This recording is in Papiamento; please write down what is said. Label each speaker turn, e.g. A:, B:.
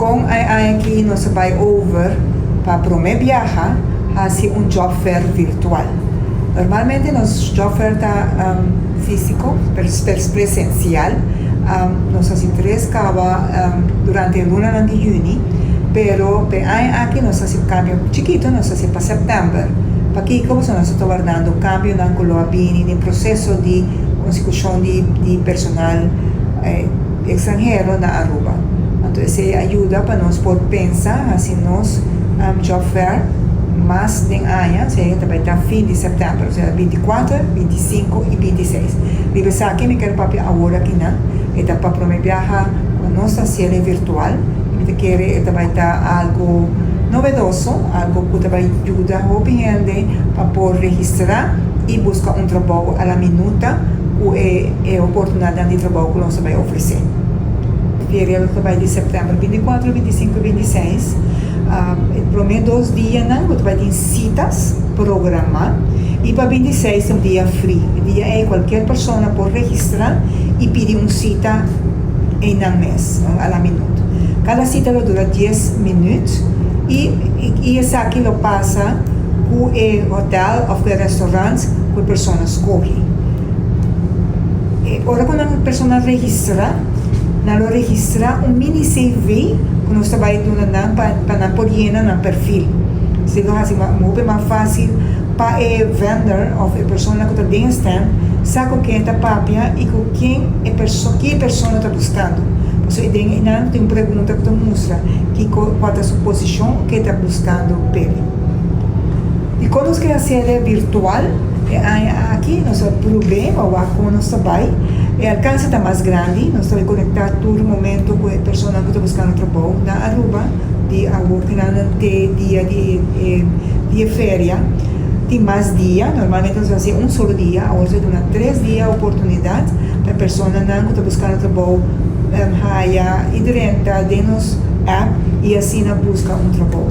A: Dikon e aña aki nos a bai over pa promé biaha hasi un job fair virtual? Normalmente nos job fair ta físiko, presensial. Nos hasi tres kaba durante e lunanan di yüni, pero pa e aña aki nos hasi kambio chikitu, nos hasi pa sèptèmber. Pakiko? Pasobra nos ta wardando kambionan ku lo a bini den proseso di konsekushon di personal ekstranhero na Aruba. Anto esei a yuda pa nos por pensa hasi nos job fair mas den aña, osea ta bai ta fin di sèptèmber, osea 24, 25 i 26. Riba esaki mi ker papia awor akinan, e ta pa promé biaha ku nos ta hasiel e virtual i mi ta kere e ta bai ta algu novedoso, algu ku ta bai yuda hopi hende pa por registrá i buska un trabou a la minuta ku e oportunidatnan di trabou ku nos ta bai ofresé. Feria lo ta bai di sèptèmber 24, 25 i 26. E promé dos dianan bo ta bai tin sitas programá i pa 26 ta un dia free. E dia ei kualkier persona por registrá i pidi un sita einan mes, a la minut. Kada sita lo dura 10 minüt i esaki lo pasa ku e hotel òf ku e restaurant ku e persona skohe. Ora ku nan persona registrá, nan lo registrá un mini CV ku nos ta bai duna nan pa nan por yena nan perfil. Esei lo hasi hopi mas fásil pa e vendor òf e persona ku ta den e stand sa ku ken ta papia i ku ken e ki e persona ta buskando. Pasobra den einan tin un pregunta ku ta mustra kiko kua ta su posishon ku e ta buskando p'e. Dikon nos ke hasiel e virtual e aña aki? Nos a prob'é pa wak kon nos ta bai. E alkanse ta mas grandi, nos ta konektá tur momento ku e personanan ku ta buskando trabou na Aruba di awor ku nan te dia di e feria. Tin mas dia, normalmente nos ta hasi un solo dia, awor nos ta duna tres dia oportunidat pa e personanan ku ta buskando trabou haya i drenta den nos app i asina buska un trabou.